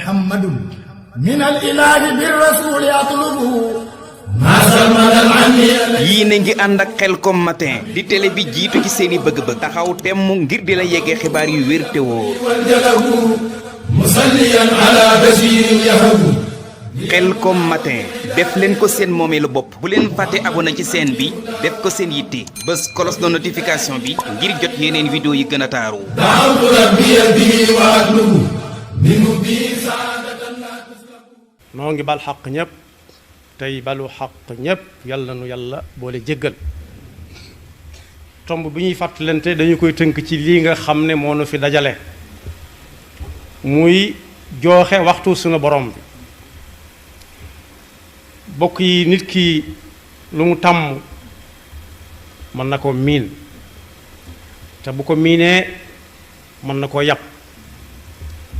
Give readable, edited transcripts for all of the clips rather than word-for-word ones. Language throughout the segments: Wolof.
محمد من الإله بالرسول يطلب yii na ngi ànd ak Khelcom matin di télé bi jiitu ci seeni bëgg-bëgg taxaw temm ngir di la yeggee xibaar yu wér te wóor musalliyan ala bashir yahabu Khelcom matin def leen ko seen moomeelu bopp bu leen fàtte abonné ci chaîne bi def ko seen yitte bés cloche de notification bi ngir jot yeneen vidéo yi gën a taaru da'awtu rabbi bihi wa atlubu minhu bi saadatan la tuslabu. noo ngi bal xaq ñëpp tey balu xaq ñëpp yàlla nu yàlla boole jéggal tomb bi ñuy fàttalante dañu koy tënk ci lii nga xam ne moo nu fi dajale muy jooxe waxtu sunu borom bi bokk yi nit ki lu mu tàmm mën na ko miin te bu ko miinee mën na ko yab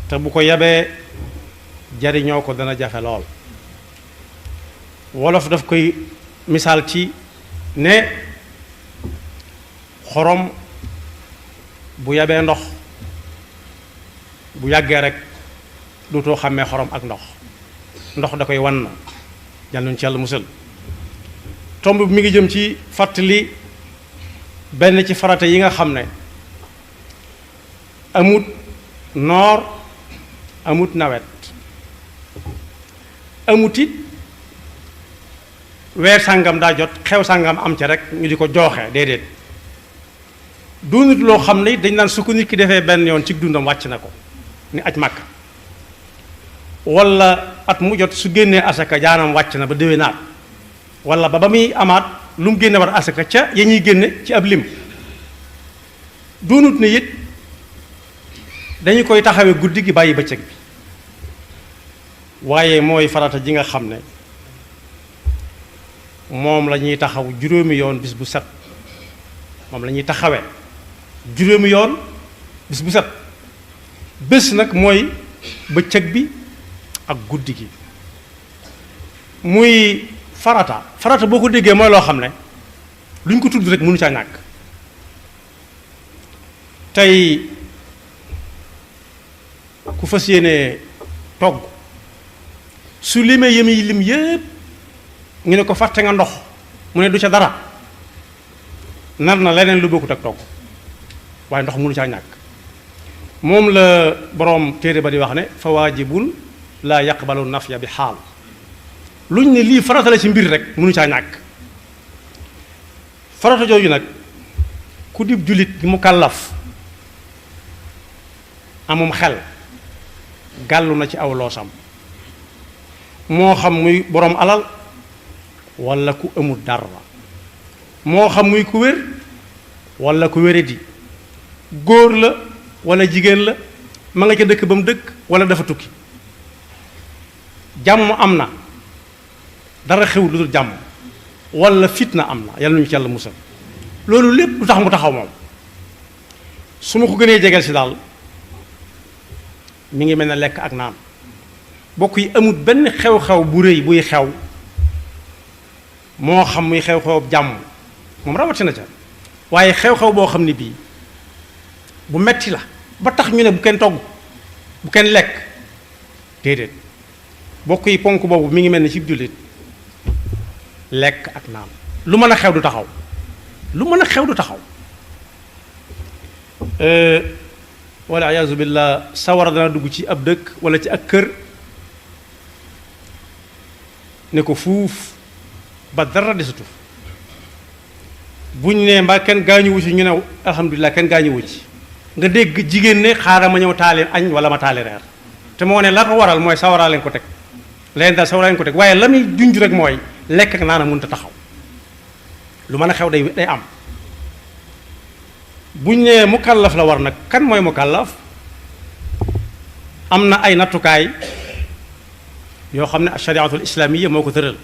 te bu ko yabee jariñoo ko dana jafe lool wolof daf koy misaal ci ne xorom bu yabee ndox bu yàggee rek dootoo xàmmee xorom ak ndox da koy wan na yàlla nañu ci yàlla musal tomb bi mi ngi jëm ci fàttali benn ci farata yi nga xam ne amut noor amut nawet amut it weer sàngam daa jot xew sàngam am ca rek ñu di ko jooxe déedéet doonut loo xam ne dañ naan su ko nit ki defee benn yoon ci dundam wàcc na ko ni aj màkk wala at mu jot su génnee asaka jaanam wàcc na ba déwénaat wala ba muy amaat lu mu génne war asaka ca ya ñuy génne ci ab lim doonut ne it dañu koy taxawee guddi gi bàyyi bëccëg bi waaye mooy farata ji nga xam ne moom la ñuy taxaw juróomi yoon bis bu set moom la ñuy taxawee juróomi yoon bis bu set bés nag mooy bëccëg bi ak guddi gi muy farata boo ko déggee mooy loo xam ne lu ñu ko tudd rek mënu caa ñàkk tey ku fas yéene togg su limee yemi lim yépp ñu ne ko fàtte nga ndox mu ne du ca dara nar na leneen lu bokkut ak togg waaye ndox mënu caa ñàkk moom la boroom téere ba di wax ne fa waajibun laa yaqbalu nafya bi xaal luñ ne lii farata la ci mbir rek mënu caa ñàkk farata jooju nag ku dib jullit gi mu kàllaf amum xel gàllu na ci aw loosam moo xam muy boroom alal walla ku amul dara moo xam muy ku wér walla ku wéradi góor la walla jigéen la ma nga ca dëkk ba mu dëkk walla dafa tukki jàmm am na dara xew lu dul jàmm walla fitna am na yàlla nañu ci yàlla musal loolu lépp lu tax mu taxaw moom su ma ko gënee jegeel si daal mi ngi mel ne lekk ak naan bokk yi amut benn xew-xew bu rëy buy xew moo xam muy xew-xew jàmm moom rawatina ca waaye xew-xew boo xam ne bii bu metti la ba tax ñu ne bu kenn togg bu kenn lekk déedéet bokk yi ponk boobu mi ngi mel ni ci jullit lekk ak naan lu mën a xew du taxaw lu mën a xew du taxaw walla iyaazu billah sawara dana dugg ci ab dëkk walla ci ak kër ne ko fuuf ba dara desatu buñ ne mbaa kenn gaañuwu ci ñu ne alhamdulilah kenn gaañuwu ci nga dégg jigéen ne xaaral ma ñëw taali añ wala ma taali reer te moo ne la ko waral mooy sawaraa leen ko teg leen daal sawaraa leen ko teg waaye la muy junj rek mooy lekk ak naan a mënut a taxaw lu mën a xew day am buñ ne mukallaf la war nag kan mooy mukallaf am na ay nattukaay yoo xam ne ashariatul islaamiya moo ko tëral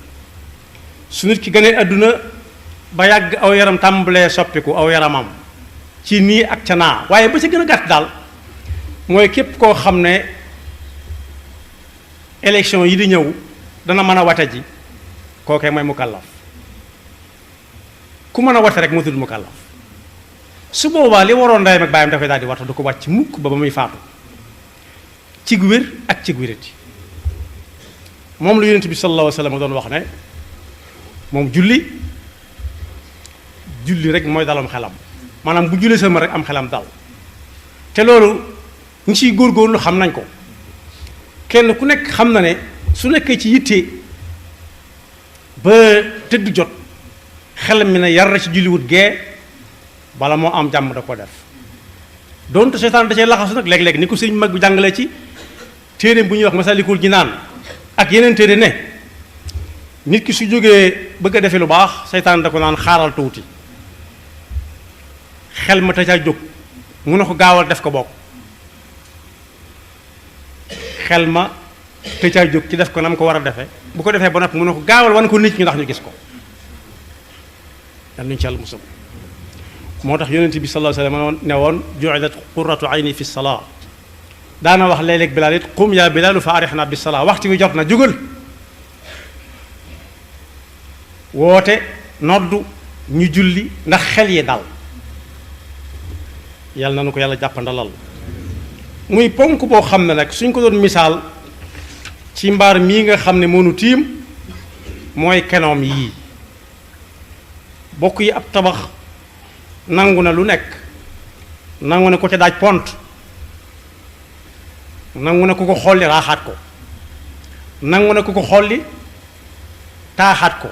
su nit ki gënee àdduna ba yàgg aw yaram tàmbalee soppiku aw yaramam ci nii ak ca naa waaye ba ci gën a gàtt daal mooy képp koo xam ne élection yi di ñëw dana mën a wate ji kookee mooy mukallaf ku mën a wate rek moo tudd mukallaf su boobaa li waroon ndeyam ak baayam dafay daal di wata du ko wàcc mukk ba muy faatu cig wér ak cig wérati moom la yonent bi sallallahu alayhi wa sallam doon wax ne moom julli rek mooy dalam xelam maanaam bu jullee sama rek am xelam dal te loolu ñi ciy góorgóorlu xam nañ ko kenn ku nekk xam na ne su nekkee ci yitte ba tëdd jot xelam mi ne yar ci julliwut gee bala moo am jàmm da ko def donte seytaan da cee laxasu nag léeg-léeg ni ko sëñ mag bi jàngale ci téere bu ñuy wax Masalikul Jinaan ak yeneen téere ne nit ki su jógee bëgg a defee lu baax seytaan da ko naan xaaral tuuti xel ma te ca jóg mu ne ko gaawal def ko bokk xel ma te ca jóg ci def ko na mu ko war a defee bu ko defee ba noppi mu ne ko gaawal wan ko nit ñi ndax ñu gis ko yal nañu ci Yàlla musal moo tax yonent bi sallallahu alayhi wa sallam ne woon ju'ilat qurratu ayni fi salaa daana wax léeg-léeg Bilaal it qum yaa Bilaalu fa arihna bis salaa waxtu wi jot na jógal woote noddu ñu julli ndax xel yi dal yàlla na nu ko yàlla jàppandalal muy ponk boo xam ne nag suñ ko doon misaal ci mbaar mii nga xam ne moonu tiim mooy kenoom yii bokk yi ab tabax nangu na lu nekk nangu na ko ca daaj pont nangu na ku ko xolli raaxaat ko nangu na ku ko xolli taaxaat ko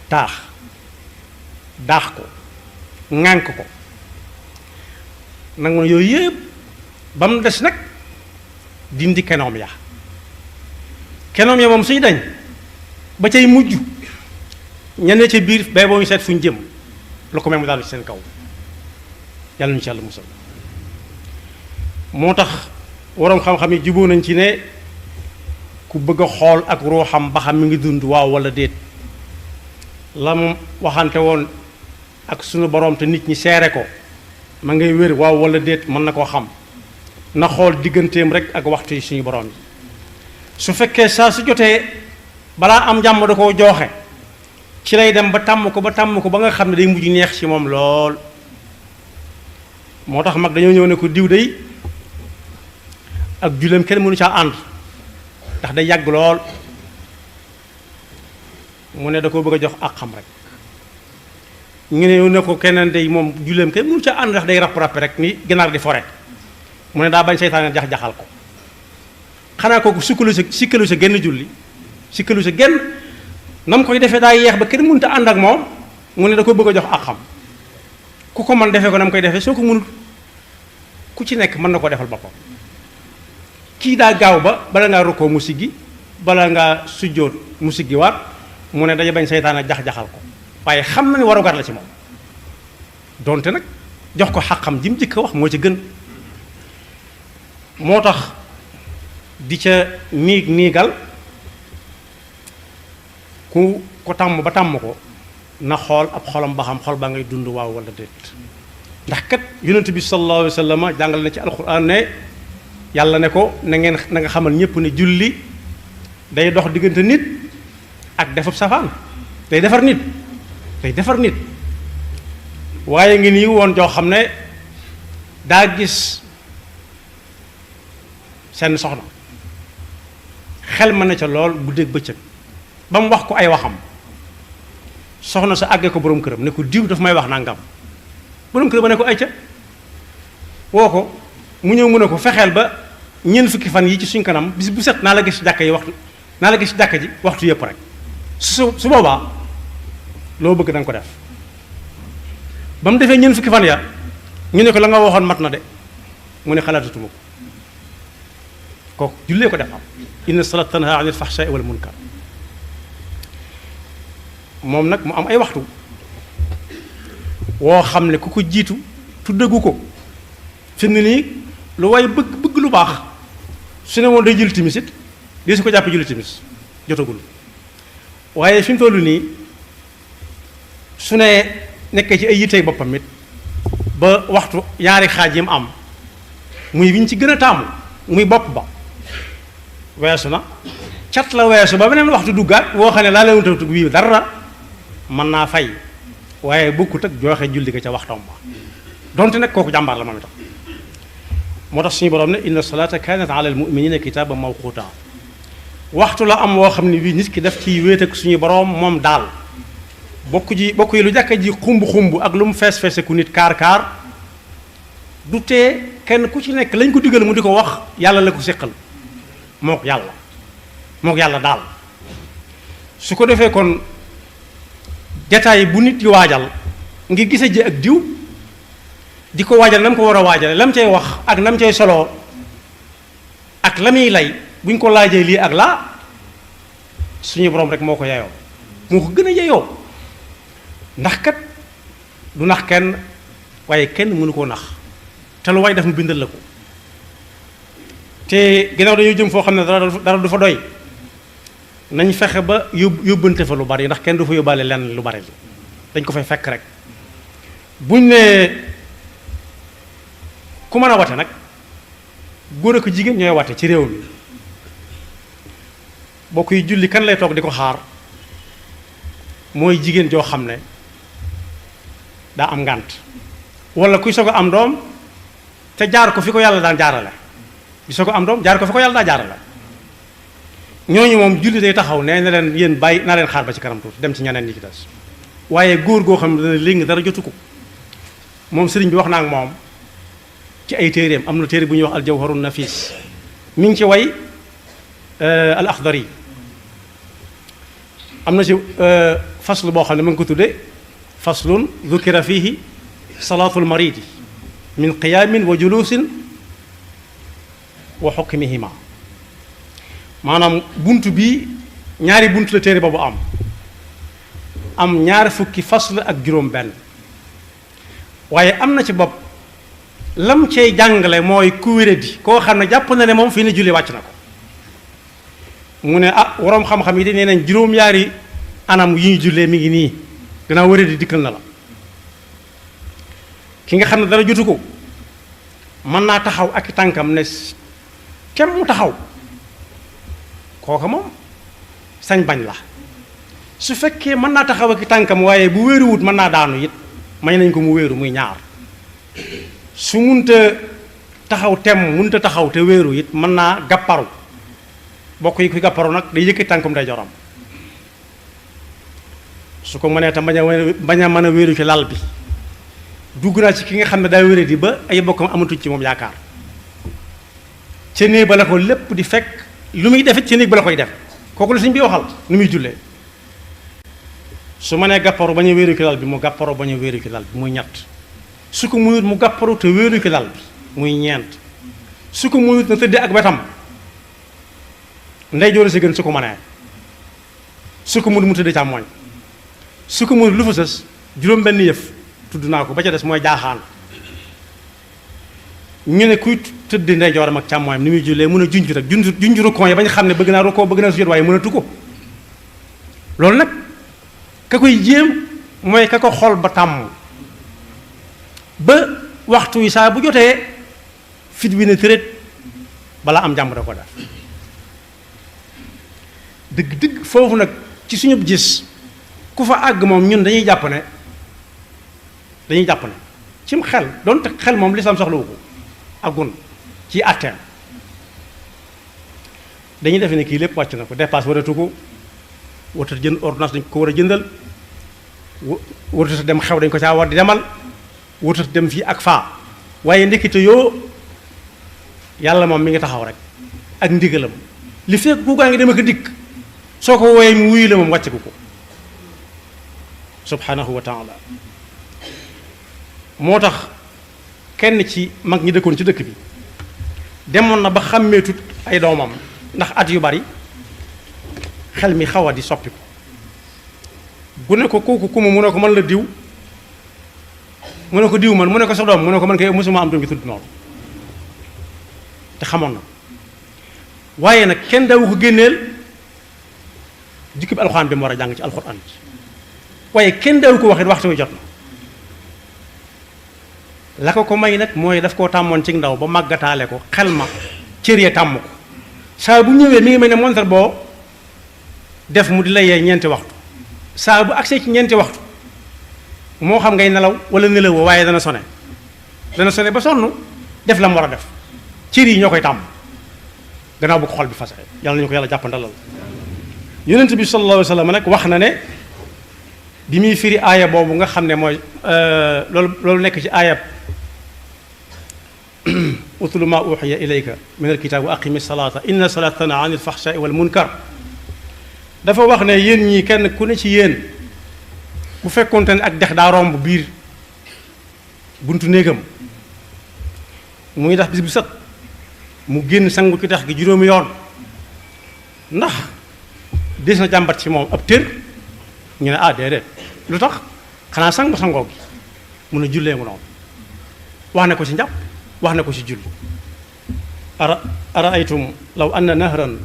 taax daax ko ŋànk ko nangu na yooyu yëpp ba mu des nag dindi kenoom ya moom suñu dañ ba cay mujj ñenn ca biir bay boo ñu seet fu ñu jëm lu ko may mu daal ci seen kaw yàlla ñu ci Yàlla musal moo tax waroom xam-xam yi juboo nañ ci ne ku bëgg a xool ak ruuxam ba xam mi ngi dund waaw wala déet la mu waxante woon ak sunu borom te nit ñi seere ko ma ngay wér waaw wala déet mën na koo xam na xool digganteem rek ak waxtu yi suñu borom yi su fekkee saa su jotee balaa am jàmm da koo jooxe ci lay dem ba tàmm ko ba nga xam ne day mujj neex ci moom lool moo tax mag dañoo ñëw ne ko diw day ak julleem kenn mënu caa ànd ndax day yàgg lool mu ne da koo bëgg a jox ak xam rek ñu ne ko keneen day moom julleem kenn mënu caa ànd ndax day rapp rek ni ginaar di fore mu ne daa bañ seytaane jax-jaxal ko xanaa kooku sikkalu sa genn julli sikkalu sa genn na mu koy defee daa yeex ba kenn mënut a ànd ak moom mu ne da ko bëgg a jox ak xam ku ko mën defee ko na mu koy defee soo ko mënul ku ci nekk mën na ko defal boppam kii daa gaaw ba bala ngaa rukkoo mu siggi bala ngaa sujjóot mu siggi waat mu ne dañu bañ seytaane jax-jaxal ko waaye xam na ne warugar la ci moom donte nag jox ko xaqam ji mu jëkk a wax moo ci gën moo tax di ca niigal ku ko tàmm ba tàmm ko na xool ab xolam ba xam xol baa ngay dund waaw wala déet ndax kat yonent bi sallallahu alayhi wa sallam jàngal na ci alquran ne yàlla ne ko na nga xamal ñépp ne julli day dox diggante nit ak defub safaan day defar nit waaye ngi nii woon joo xam ne daa gis seen soxna xel ma ne ca lool guddeeg bëccëg ba mu wax ko ay waxam soxna sa àggee ko boroom këram ne ko diw daf may wax nangam boroom këram ba ne ko ay ca woo ko mu ñëw mu ne ko fexeel ba ñeent fukki fan yi ci suñ kanam bis bu set naa la gis jàkka ji waxtu yëpp rek su boobaa loo bëgg da nga ko def ba mu defee ñeent fukki fan ya ñu ne ko la nga waxoon mat na de mu ne xalaatatuma ko kooku jullee ko def am inna salaat tanha anil fahshaai wal munkar moom nag mu am ay waxtu woo xam ne ku ko jiitu tuddagu ko fi mu nii lu waay bëgg lu baax su ne woon day jël timis it di su ko jàppee julli timis jotagul waaye fi mu toll nii su ne nekkee ci ay yitteeg boppam it ba waxtu ñaari xaaj yi mu am muy wiñ ci gën a taamu muy bopp ba weesu na cat la weesu ba beneen waxtu duggaat woo xam ne laa leen tawtug wii dara mën naa fay waaye bokkut ak joxe julli ko ca waxtoom ba donte nag kooku jàmbaar la moom itam moo tax suñu borom ne inna salata kanat ala al muminina kitaban mawquta waxtu la am woo xam ne bii nit ki daf ciy wéet ak suñu borom moom daal bokk yi lu jàkka ji xumb ak lu mu fees feese ku nit kaar du tee kenn ku ci nekk lañ ko digal mu di ko wax yàlla la ko séqal mook yàlla daal su ko defee kon jataay bu nit di waajal ngir gise ji ak diw di ko waajal na mu ko war a waajale lam cay wax ak nam cay soloo ak la muy lay buñ ko laajee lii ak laa suñu borom rek moo ko yeyoo moo ko gën a yeyoo ndax kat du nax kenn waaye kenn mënu koo nax te lu waay def mu bindal la ko te ginnaaw dañoo jëm foo xam ne dara du fa doy nañ fexe ba yóbbante fa lu bari ndax kenn du fa yóbbaale lenn lu bari dañ ko fay fekk rek buñ ne ku mën a wate nag góor ak jigéen ñooy wate ci réew mi bokk yi julli kan lay toog di ko xaar mooy jigéen joo xam ne daa am ngànt wala kuy soog a am doom te jaar ko fi ko yàlla daan jaarale di soog a am doom jaar ko fi ko yàlla daa jaarale ñooñu moom julli day taxaw nee na leen yéen bàyyi naa leen xaar ba ci kanam tuuti dem ci ñeneen ñi ci des waaye góor goo xam ne dana léegi dara jotu ko moom sëriñ bi wax naa ak moom ci ay téeréem am na téere bu ñuy wax al jawharun nafis mi ngi ci way al akhdari am na ci faslu boo xam ne ma ngi ko tudde faslun dhukira fihi salaatul maridi min qiyaamin wa julusin wa xukmihima maanaam bunt bi ñaari bunt la téere boobu am ñaari fukki fasl ak juróom benn waaye am na ci bopp lam cay jàngale mooy ku wéradi koo xam ne jàpp na ne moom fii ne julli wàcc na ko mu ne waroom xam-xam yi di nee nañ juróom-ñaari anam yi ñu jullee mi ngi nii dinaa wéradi dikkal na la ki nga xam ne dara jotu ko mën naa taxaw ak tànkam ne kem mu taxaw kooka moom sañ bañ la su fekkee mën naa taxaw ak tànkam waaye bu wéeruwut mën naa daanu it may nañ ko mu wéeru muy ñaar su munta taxaw tem munta taxaw te wéeru it mën naa gàpparu bokk yi kuy gàpparu nag day yëkkati tànkam day joram su ko mënee tam bañ a mën a wéeru ci lal bi dugg naa ci ki nga xam ne daa wéré di ba ay bokkam amatuñ ci moom yaakaar ca néeg ba la ko lépp di fekk lu muy defit ca néeg ba la koy def kooku la suñ bi waxal nu muy jullee su mënee gàpparu bañ a wéeru ci lal bi mu gàpparu bañ a wéeru ci lal bi muy ñett su ko muyut mu gàpparu te wéeru ci lal bi muy ñeent su ko muyut na tëddee ak wetam ndey joor si gën su ko mënee su ko mu tëddee càmmooñ su ko mënut lu fa sës juróom benn yëf tudd naa ko ba ca des mooy jaaxaan ñu ne kuy tëdd ndeyjooram ak càmmooñam ni muy jullee mën a junj rek junj rukkoo yi ba ñu xam ne bëgg naa rukkoo bëgg naa sujjóot waaye mënatu ko loolu nag ka koy jéem mooy ka ko xol ba tàmm ba waxtu wi saa bu jotee fit wi ne tërét balaa am jàmm da ko def dëgg-dëgg foofu nag ci suñu gis ku fa àgg moom ñun dañuy jàpp ne cim xel doonte xel moom lislaam soxlawu ko àggun ci àtteem dañuy defe ne kii lépp wàcc na ko dépasse waratu ko warta jënd ordonnance dañ ko war a jëndal warta dem xew dañ ko caa war di demal warta dem fii ak faa waaye ndekete yoo yàlla moom mi ngi taxaw rek ak ndigalam li fekk ku gaa ngi dem ak dikk soo ko wooyee mu wuyu la moom wàcce ko subhanahu wa taala moo tax kenn ci mag ñi dëkkoon ci dëkk bi demoon na ba xàmmeetut ay doomam ndax at yu bari xel mi xaw a di soppi ko bu ne ko kooku ku mu ne ko man la diw mu ne ko diw man mu ne ko sa doom mu ne ko man kay mosuma am doom ji tudd noonu te xamoon na waaye nag kenn dawu ko génneel jukki bi alxuraan bi mu war a jàng ci alxuraan bi waaye kenn dawu ko waxit waxtu wi jot na la ko may nag mooy daf koo tàmmoon ci ndaw ba màggataale ko xel ma cër ya tàmm ko saa bu ñëwee mi ngi mel ne montar boo def mu di la yee ñeenti waxtu saa bu agsee ci ñeenti waxtu moo xam ngay nelaw wala nelawoo waaye dana sone ba sonn def la mu war a def cër yi ñoo koy tàmm gannaaw bu ko xol bi fase yàlla nañu ko yàlla jàppandalal yonent bi sallallahu alayhi wa sallam nag wax na ne bi muy firi aaya boobu nga xam ne mooy loolu nekk ci aayab utlu ma uxiya ilayka min alkitab wa aqimi salata inna salata tanha anil fahshaai wal munkar dafa wax ne yéen ñii kenn ku ne ci yéen bu fekkonte ne ak dex daa romb biir buntu néegam muy ndax bis bu set mu génn sangu ci dex gi juróomi yoon ndax des na jàmbat ci moom ab tër ñu ne ah déedéet lu tax xanaa sang ba sangoo gi mun a jullee mu noonu wax ne ko ci njàpp wax ne ko ci julli araaytum law anna nahran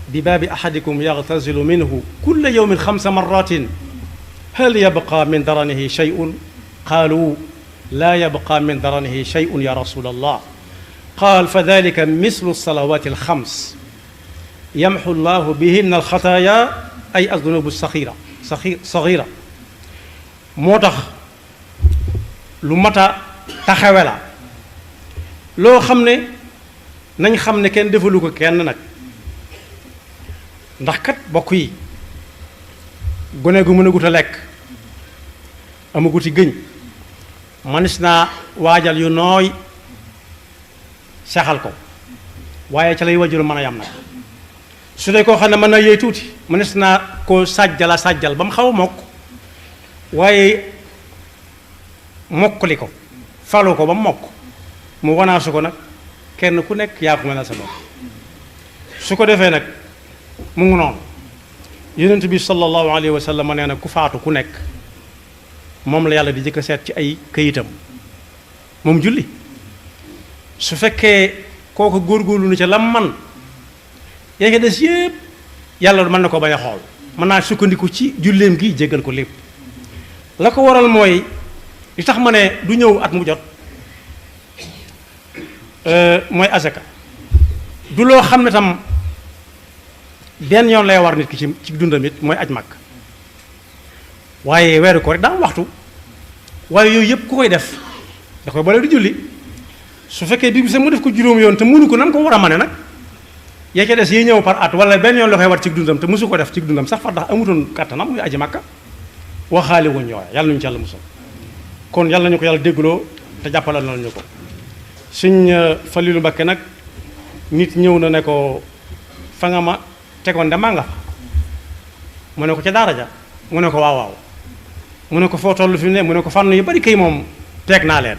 bi baabi ahadikum yagtasilu minhu kulla yawmin 5 marratin hal yabqa min daranihi shay'un qaalu laa yabqa min daranihi shay'un ya rasul allah qaal fa dalika mislu salawaati al-5 yamxu llahu bihinna al-xataaya ay az-zunubu saxiira moo tax lu mat a taxawe la loo xam ne nañ xam ne kenn defalu ko kenn nag ndax kat bokk yi gone gu mën a gut a lekk amaguti gëñ manis naa waajal yu nooy saxal ko waaye ca lay wajur mën a yam nag su dee koo xam ne mën na yëy tuuti manis naa koo sàjjal ba mu xaw a mokk waaye mokkali ko falu ko ba mu mokk mu wanaasu ko nag kenn ku nekk yaa ko mënal sa bopp su ko defee nag mu ngi noonu yonent bi sallallahu alayhi wa sallam nee na ku faatu ku nekk moom la yàlla di jëkk a seet ci ay këyitam moom julli su fekkee kooku góorgóorlu na ca lam man yaa ngi des yépp yàlla mën na ko bañ a xool mën naa sukkandiku ci julleem gi jéggal ko lépp la ko waral mooy li tax ma ne du ñëw at mu jot mooy asaka du loo xam ne tam benn yoon lay war nit ki ci dundam it mooy aj màkk waaye weeru ko rek daa am waxtu waaye yooyu yëpp ku koy def da koy boole di julli su fekkee bi sax mu def ko juróom yoon te mënu ko nam ko war a mane nag yaa ca des yi ñëw par at wala benn yoon la koy war ci dundam te mosu ko def ci dundam sax far ndax amutoon kattanam muy aji màkka waxaale wuñ yooya yàlla nañu ci yàlla musal kon yàlla nañu ko yàlla déggloo te jàppalal nañu ko Sëñ Falilu Mbakke nag nit ñëw na ne ko fa nga ma tegoon de maa nga fa mu ne ko ca daara ja mu ne ko waaw mu ne ko foo toll fi mu ne mu ne ko fànn yu bari kay moom teeg naa leen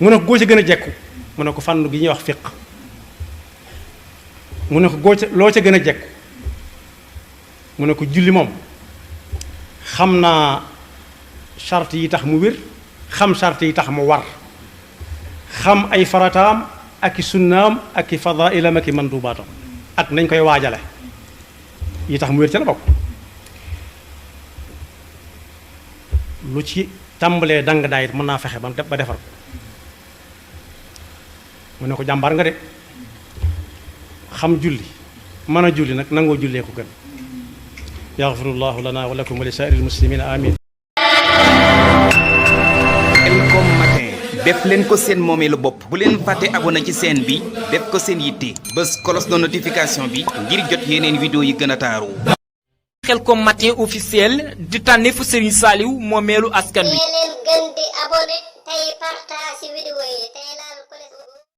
mu ne ko goo ca gën a jekku mu ne ko fànn gi ñuy wax fiq mu ne ko loo ca gën a jekku mu ne ko julli moom xam naa charte yi tax mu wér xam charte yi tax mu war xam ay farataam ak i sunnaam ak i fadailam ak i mandubaatam ak nañ koy waajale yi tax mu wér ca la bokk lu ci tàmbalee dang daayit mën naa fexe ba defar ko mu ne ko jàmbaar nga de xam julli mën a julli nag nangoo jullee ko gën yaxfirullahu lana wa lakum wa li saa'iril muslimina amin Elcom matin def leen ko seen moomeelu bopp bu leen fàtte abonné ci chaîne bi def ko seen yitte bës cloche de notification bi ngir jot yeneen vidéo yi gën a taaru Elcom matin officiel di tànneefu Serigne Saliou moomeelu askan wi. leen gën di abonné tey partage vidéo yi tey